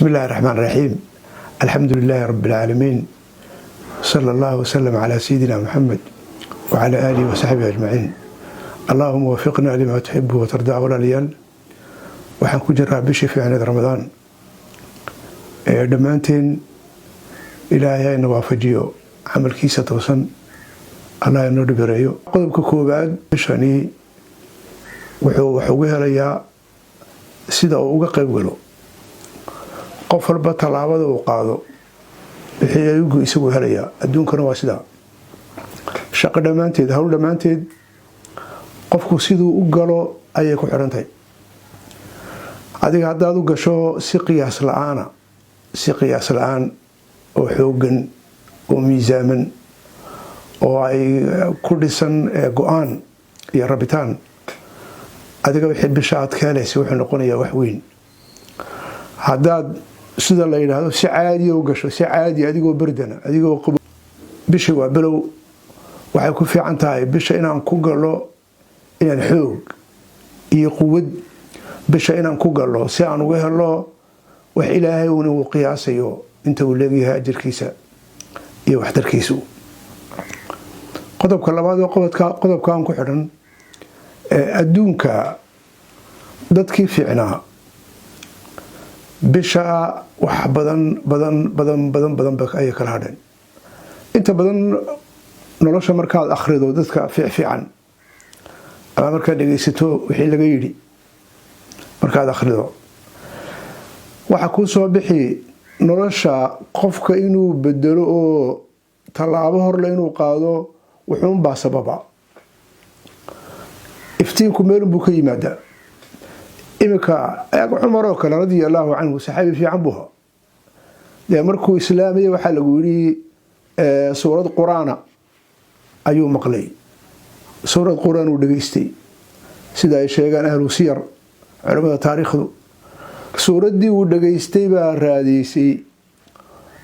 بسم الله الرحمن الرحيم، الحمد لله رب العالمين، صلى الله وسلم على سيدنا محمد وعلى آله وصحبه أجمعين، اللهم وفقنا لما تحب وترضى. Walaalayaal, waxaan ku jiraa bishii fiicneed, Ramadaan. Dhammaanteen Ilaahay hayna waafajiyo camalkiisa toosan, Allah inoo dhibireeyo. Qodobka koowaad, bishani wuxuu wax ugu helayaa sida uu uga qayb galo. Qof walba tallaabada uu qaado wixii ayugu isagu helayaa. Adduunkana waa sidaa, shaqo dhammaanteed, hawl dhammaanteed, qofku siduu u galo ayay ku xidhan tahay. Adiga haddaad u gasho si qiyaas la-aana, si qiyaas la-aan oo xoogan oo miisaaman oo ay ku dhisan go-aan iyo rabitaan, adiga wixii bisha aad ka helaysa wuxuu noqonayaa wax weyn. Haddaad, sida la yidhaahdo, si caadiya u gasho, si caadi, adigoo berdana, adigoo bisha waa bilow, waxay ku fiican tahay bisha inaan ku galo, inaan xoog iyo quwad bisha inaan ku galo, si aan uga helo wax Ilaahay uuna uu qiyaasayo inta uu leegyahay ajarkiisa iyo waxtarkiisu. Qodobka labaad oo qodobkan ku xidhan, adduunka dadkii fiicnaa bisha wax badan badan badan badan badan ayay kala hadheen. Inta badan nolosha markaad akhrido dadka fiicfiican ama markaad dhegeysato wixii laga yidhi, markaad akhrido, waxaa kuu soo bixi nolosha qofka inuu bedelo oo tallaabo horle inuu qaado wuxuunbaa sababa. Iftiinku meelunbuu ka yimaadaa. Iminka Cumar oo kale, radia allahu canhu, saxaabi fiican buu ahaa. Dee markuu islaamayay waxaa lagu yidhi suurad Qur-aana ayuu maqlay, suurad Qur-aan uu dhegeystay, sida ay sheegaan ahlu siyar, culamada taariikhdu. Suuraddii uu dhegaystay baa raadiysay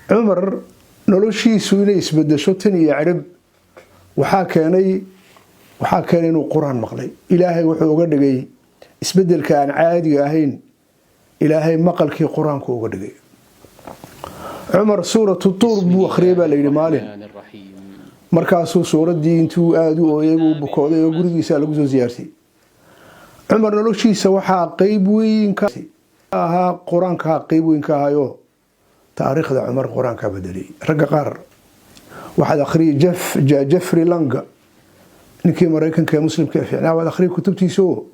Cumar noloshiisu inay isbedesho tan iyo cirib. Waxaa keenay inuu Qur-aan maqlay. Ilaahay wuxuu uga dhigay isbedelka aan caadiga ahayn, Ilaahay maqalkii Qur-aanku uga dhigay. Cumar Suuratu Tuur buu akhriyay baa layidhi maalin. Markaasuu suuraddii intuu aada u ooyay buu bukooday oo gurigiisa lagu soo siyaartay. Cumar noloshiisa waxaa qeyb weyn ka ahaa Qur-aankaa, qeyb weyn ka ahayo. Taariikhda Cumar Qur-aankaa bedelay. Ragga qaar waxaad akhriyay, Jeffrey Lang, ninkii Maraykanka ee Muslimka ee fiicnaa, waad akhriyay kutubtiisa oo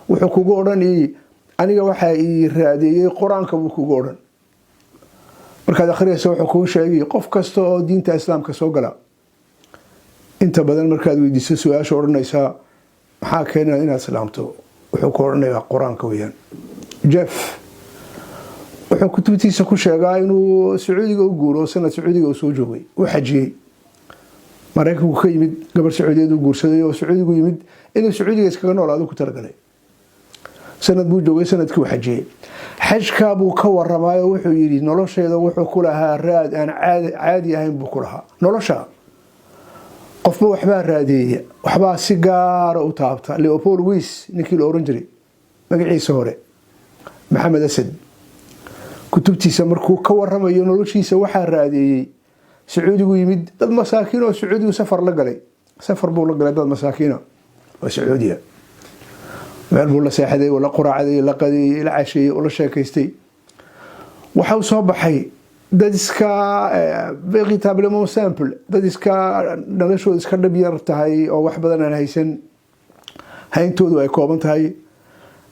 wuxuu kugu odhan: "Aniga waxaa ii raadeeyey Qur-aanka," buu kugu odhan. Markaad akhriyaysa wuxuu kuu sheegay qof kasta oo diinta Islaamka soo gala, inta badan markaad weydiiso su-aasha odhanaysaa "Maxaa keena inaad islaamto?" wuxuu ku odhanayaa "Qur-aanka weyaan." Jeff wuxuu kutubtiisa ku sheegaa inuu Sacuudiga u guuro, sanad Sacuudiga uu soo joogay, uu xajiyey. Maraykanku ka yimid, gabar Sacuudiyeed uu guursaday oo Sacuudigu yimid, inuu Sacuudiga iskaga noolaado ku talagalay. Sanad buu joogay, sanadkii uu xajiyey. Xajkaa buu ka waramaayo, wuxuu yidhi nolosheeda wuxuu ku lahaa raad aan caadi ahayn buu ku lahaa nolosha. Qofba waxbaa raadeeya, waxbaa si gaara u taabta. Leopold Weiss, ninkii la oran jiray, magaciisa hore Maxamed Asad, kutubtiisa markuu ka waramayo noloshiisa waxaa raadeeyey, Sacuudigu yimid, dad masaakiin oo Sacuudigu safar la galay, safar buu la galay dad masaakiina oo Sacuudiya. Meel buu la seexday oo la quraacday, la qadeeyey, la casheeyey oo la sheekaystay. Waxau soo baxay dad iska véritablement simple, dad iska noloshooda iska dhab yar tahay oo wax badan aan haysan, hayntoodu ay kooban tahay,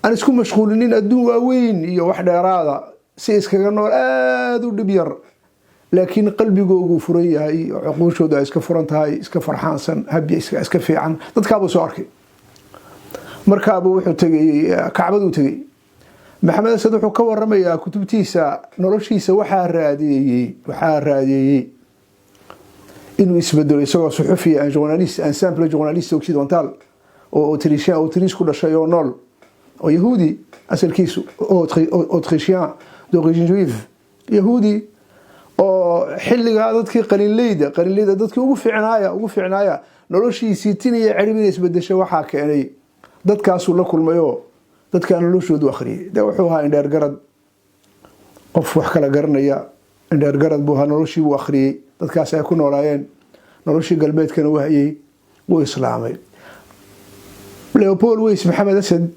aan isku mashquulinin adduun waaweyn iyo wax dheeraada, si iskaga nool, aada u dhib yar, laakiin qalbigoogu furan yahay, cuquushoodu ay iska furan tahay, iska farxaansan, habi iska fiican. Dadkaabuu soo arkay. Markaabuu wuxuu tegay Kacbaduu tegey. Maxamed Asad wuxuu ka waramayaa kutubtiisa noloshiisa waxaa raadeeyey inuu isbedelo, isagoo suxufiya, un journaliste, un simple journaliste occidental oo Autrichien, Autriche ku dhashay oo nool, oo Yahuudi asalkiisu, Autrichien d'origine juive, Yahuudi, oo xilligaa dadkii qalinleyda dadkii ugu fiicnaaya. Noloshiisii tin iyo cirib inay isbedeshay waxaa keenay dadkaasuu la kulmayoo dadkaa noloshoodu akhriyay. De wuxuu ahaa indheer garad, qof Qof wax kala garanaya, indheergarad buu ahaa. Noloshii buu akhriyey dadkaas ay ku noolaayeen, noloshii galbeedkana u hayay, wuu islaamay. Leopold Weys Maxamed Asad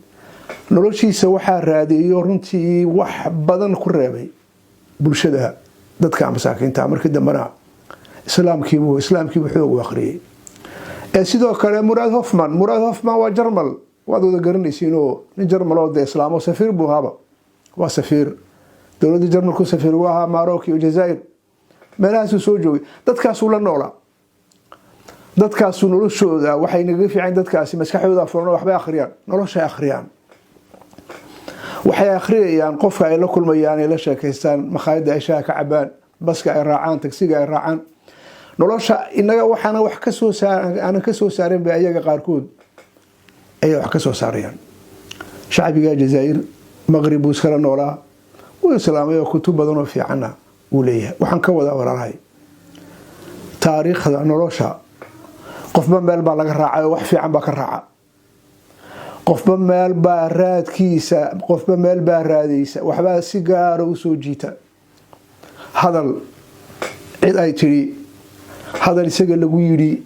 noloshiisa waxaa raadeeyo, runtii wax badan ku reebay bulshada, dadka masaakiinta. Markii dambena islaamkiibuu xoog u akhriyey. Sidoo kale Muraad Hofman. Muraad Hofman waa Jarmal, waad wada garanaysiinoo nin Jarmal oo de islaamo, safiir buu ahaaba, waa safiir dowladda Jarmalku, safiir ugu ahaa Maroc iyo Jazaa'ir, meelahaasuu soo joogay. Dadkaasuu la noolaa, dadkaasu noloshooda waxay nagaga fiican. Dadkaasi maskaxdooda furan oo waxbay akhriyaan, noloshay akhriyaan. Waxay akhriyayaan qofka ay la kulmayaan, ay la sheekaystaan, makhaayadda ay shaaha ka cabaan, baska ay raacaan, tagsiga ay raacaan. Nolosha inaga waxaana wax kasoo saar aanan kasoo saarin bay ayaga qaarkood ayay wax ka soo saarayaan. Shacbiga Jazaa'ir, Maqrib buu iskala noolaa, wuu islaamay oo kutub badan oo fiicanna wuu leeyahay. Waxaan ka wadaa, walaalahay, taariikhda nolosha qofba meel baa laga raacay oo wax fiican baa ka raaca. Qofba meel baa raadkiisa, qofba meel baa raadaysa, waxbaa si gaara usoo jiita. Hadal cid ay tidhi, hadal isaga lagu yidhi,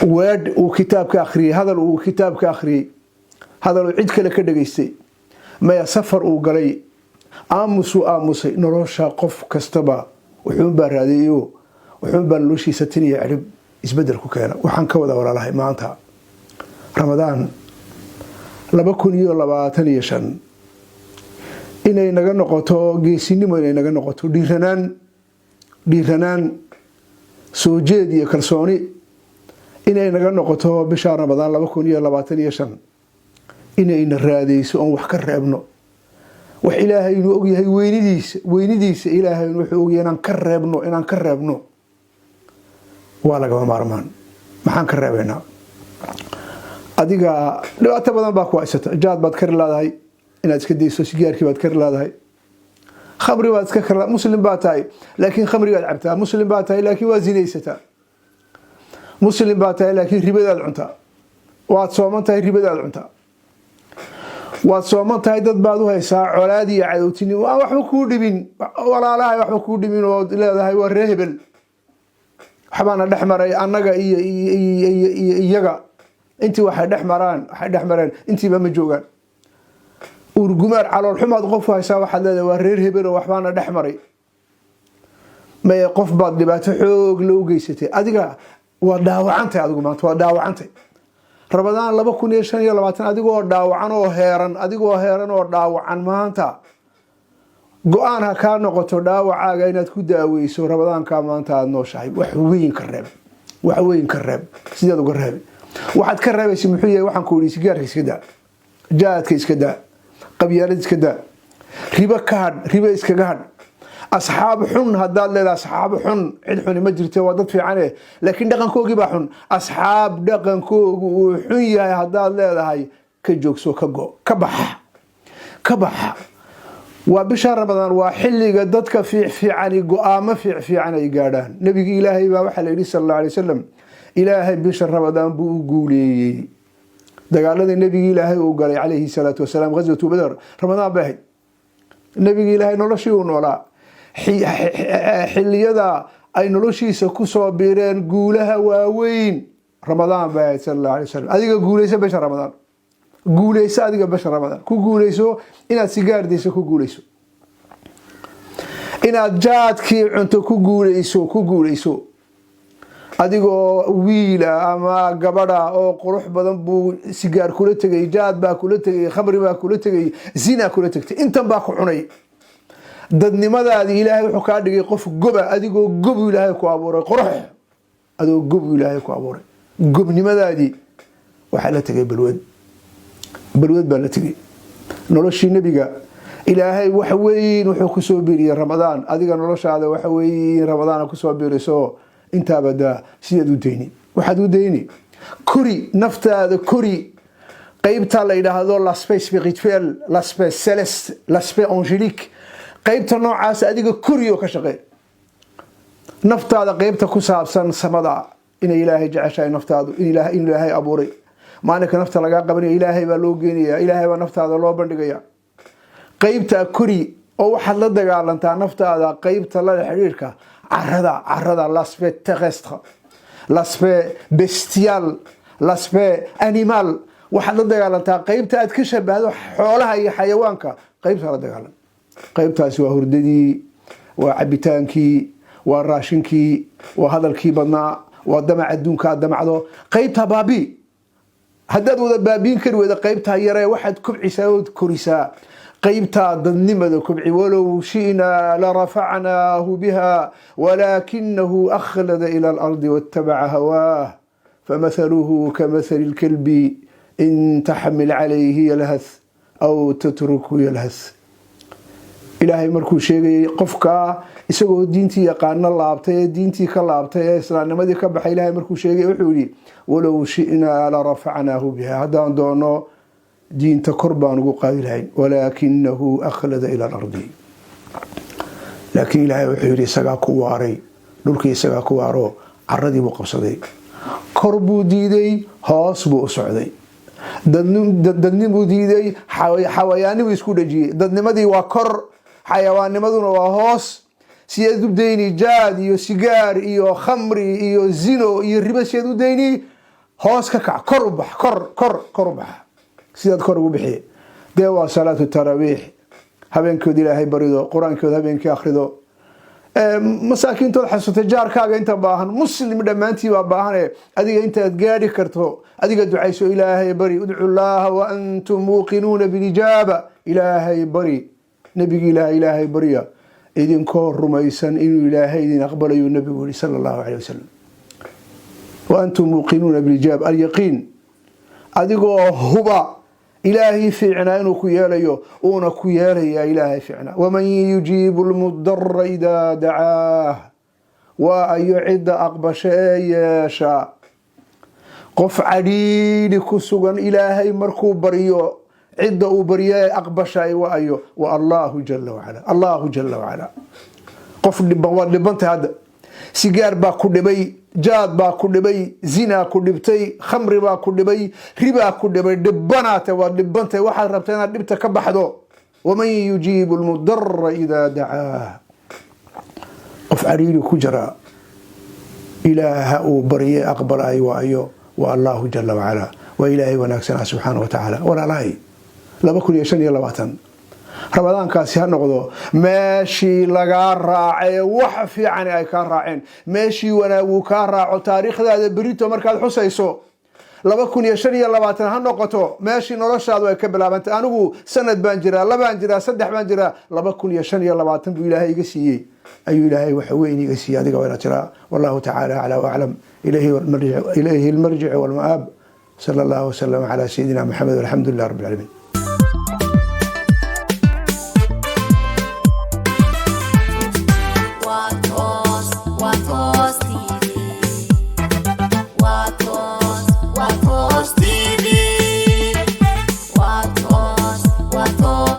weedh uu kitaabka akhriyey, hadal uu kitaabka akhriyey, hadal uu cid kale ka dhageystay, maya, safar uu galay, aamusuu aamusay. Nolosha qof kastaba wuxuunbaa raadeeyo, wuxuunbaa noloshiisa tiniya cirib isbedel ku keena. Waxaan ka wadaa, walaalahay, maanta Ramadaan 2025 inay naga noqoto geesinimo, inay naga noqoto dhiiranaan, dhiiranaan, soo jeed iyo kalsooni inay naga noqoto. Bisha Ramadaan 2025 inayna raadeyso oon wax ka reebno, wax Ilaahay inuu ogyahay weynidiisa. Weynidiisa Ilaahay wuxuu ogyahay inaan ka reebno, inaan ka reebno waa lagama maarmaan. Maxaan ka reebaynaa? Adiga dhibaato badan baa ku haysata. Jaad baad kari leedahay inaad iska dayso, sigaarkii baad kari leedahay, khamri baad iska kar. Muslim baa tahay laakiin khamrigaad cabtaa. Muslim baa tahay laakiin waa zinaysataa. Muslim baa tahay laakiin ribadaad cuntaa. Waad sooman tahay, ribadaad cuntaa. Waad sooman tahay, dad baad u haysaa colaad iyo cadowtinimo aan waxba kuu dhibin, walaalahay waxba kuu dhibin, ood leedahay waa ree hebel, waxbaana dhex maray annaga iyo iyaga. Intii waxay dhex maraan, waxay dhex mareen, intiiba ma joogaan. Uurgumaar, calool xumaad qofku haysaa, waxaad leedahay waa reer hebel oo waxbaana dhex maray. Maye, qof baad dhibaato xoog la u geysatay. Adiga waad dhaawacantay, adigu maanta waad dhaawacantay. Ramadaan 2025 adigoo dhaawacan oo heeran, adigoo heeran oo dhaawacan, maanta go-aan ha kaa noqoto dhaawacaaga inaad ku daaweyso Ramadaanka maanta aada nooshahay. Wax weyn ka reeb, wax weyn ka reeb. Sideed uga reebi? Waxaad ka reebaysa muxuu yahay? Waxaan ku yidhi sigaarka iska daa, jaadka iska daa, qabyaalad iska daa, ribo ka hadh, ribo iskaga hadh. Asxaab xun haddaad leedahay, asxaab xun, cid xuni ma jirto, waa dad fiicane, laakiin dhaqankoogii baa xun. Asxaab dhaqankoogu uu xun yahay haddaad leedahay, ka joogso, ka go, ka baxa, ka baxa. Waa bisha Ramadaan, waa xilliga dadka fiicfiicani go-aamo fiicfiican ay gaadhaan. Nebigi Ilaahay baa waxaa la yidhi sal alla alay wasalam, Ilaahay bisha Ramadaan buu u guuleeyey. Dagaaladii nebigi Ilaahay uu galay calayhi salaatu wasalaam, ghaswatu Badar, Ramadaan bay ahayd. Nebigi Ilaahay noloshii uu noolaa, xilliyada ay noloshiisa kusoo biireen guulaha waaweyn, Ramadaan bay ahayd sal alla alay wasalam. Adiga guuleyso bisha Ramadaan, guuleyso. Adiga bisha Ramadaan ku guuleyso inaad sigaardayso, ku guuleyso inaad jaadkii cunto, ku guuleyso, ku guuleyso. Adigoo wiila ama gabadha oo qurux badan buu sigaar kula tegay, jaad baa kula tegay, khamri baa kula tegay, zina kula tegtay, intan baa ku cunay dadnimadaadii. Ilaahay wuxuu kaa dhigay qof goba. Adigoo gobu Ilaahay ku abuuray, qurux adigoo gobu Ilaahay ku abuuray, gobnimadaadii waxaa la tegay balwad, balwad baa la tegay. Noloshii nebiga Ilaahay wax weyn wuxuu kusoo biiriyey Ramadaan. Adiga noloshaada waxa weyn Ramadaan kusoo biiriso. Intaaba daa, sideed u dayni? Waxaad u dayni, kori naftaada, kori qeybta la yidhaahdo l'aspect spirituel, l'aspect céleste, l'aspect angélique. Qeybta noocaas adiga kori oo ka shaqee naftaada, qeybta ku saabsan samada, inay Ilaahay jeceshahay naftaadu, in Ilaahay abuuray. Maalinka nafta lagaa qabanaya Ilaahay baa loo geenaya, Ilaahay baa naftaada loo bandhigaya. Qeybtaa kori. Oo waxaad la dagaalantaa naftaada qeybta la xidhiirka carada, carada, l'aspect terrestre, l'aspect bestial, l'aspect animal. Waxaad la dagaalantaa qeybta aad ka shabahdo xoolaha iyo xayawaanka. Qeybta la dagaalan, qeybtaasi waa hurdadii, waa cabitaankii, waa raashinkii, waa hadalkii badnaa, waa damac adduunka aad damacdo. Qeybta baabi. Haddaad wada baabiin kari weyda qeybtaa yaree, waxaad kobcisaa ood korisaa qeybtaa dadnimada. Kobci. ولو شئنا لرفعناه بها ولكنه أخلد إلى الأرض واتبع هواه فمثله كمثل الكلب إن تحمل عليه يلهث أو تتركه يلهث. Ilaahay markuu sheegayay qofkaa isagoo diintii yaqaano laabtay ee diintii ka laabtay ee islaamnimadii ka baxay, Ilahay markuu sheegay wuxuu yihi: ولو شئنا لرفعناه بها, haddaan doono diinta kor baan ugu qaadi lahayn, ولكنه أخلد إلى الأرض. Laakiin Ilaahay wuxuu yihi isagaa ku waaray dhulkii, isagaa ku waaro, caradii buu qabsaday, kor buu diiday, hoos buu u socday, dadnimuu diiday, xawayaanibuu isku dhejiyey. Dadnimadii waa kor, xayawaannimaduna waa hoos. Sideed u dayni jaad iyo sigaar iyo khamri iyo zino iyo ribo? Sideed u dayni? Hoos ka kac, kor u bax, kor, kor, kor u bax. Sidaad kor ugu bixi dee waa salaatu taraawiix, habeenkood Ilaahay barido, qur-aankood habeenkii akhrido, masaakiintood xasuuta, jaarkaaga inta baahan. Muslim dhammaantii baa baahane, adiga intaad gaadhi karto adiga ducayso, Ilaahay bari. ادعوا الله وأنتم موقنون بالإجابة. Ilaahay bari, nebigi Ilaah, Ilaahay barya idinkoo rumaysan inuu Ilaahay idin aqbalayu nebigu yihi صلى الله عليه وسلم. وأنتم موقنون بالإجابة, اليقين, adigoo huba Ilaahay fiicnaa inuu ku yeelayo, uuna ku yeelayaa Ilaahay fiicnaa. ومن يجيب المضطر إذا دعاه. Waa ayo cidda aqbasho ee yeesha qof cadhiidhi ku sugan Ilaahay markuu baryo? Cidda uu baryo ee aqbashay waa ayo? Waa الله جل وعلا, الله جل وعلا. Qof dhiban, waad dhibantay hadda, sigaar baa ku dhibay, jaad baa ku dhibay, zinaa ku dhibtay, khamri baa ku dhibay, ribaa ku dhibay, dhibanaate, waad dhibantay, waxaad rabta inaad dhibta ka baxdo. ومن يجيب المضطر إذا دعاه. Qof cariiri ku jira Ilaaha uu barye aqbalay waa ayo? Waa الله جل وعلا, waa Ilaahay wanaagsanaa سبحانه وتعالى. Walaalahay, 2025 Ramadaankaasi ha noqdo meeshii lagaa raacay, wax fiican ay kaa raaceen, meeshii wanaaguu kaa raaco. Taariikhdaada berito markaad xusayso, 2025 ha noqoto meeshii noloshaadu ay ka bilaabantay. Anigu sanad baan jiraa, labaan jiraa, saddex baan jiraa, 2025 buu Ilaahay iga siiyey, ayuu Ilaahay waxa weyn iga siiyey. Adiga waa inaad jiraa. والله تعالى أعلى وأعلم, إليه المرجع والمآب. صلى الله وسلم على سيدنا محمد والحمد لله رب العالمين.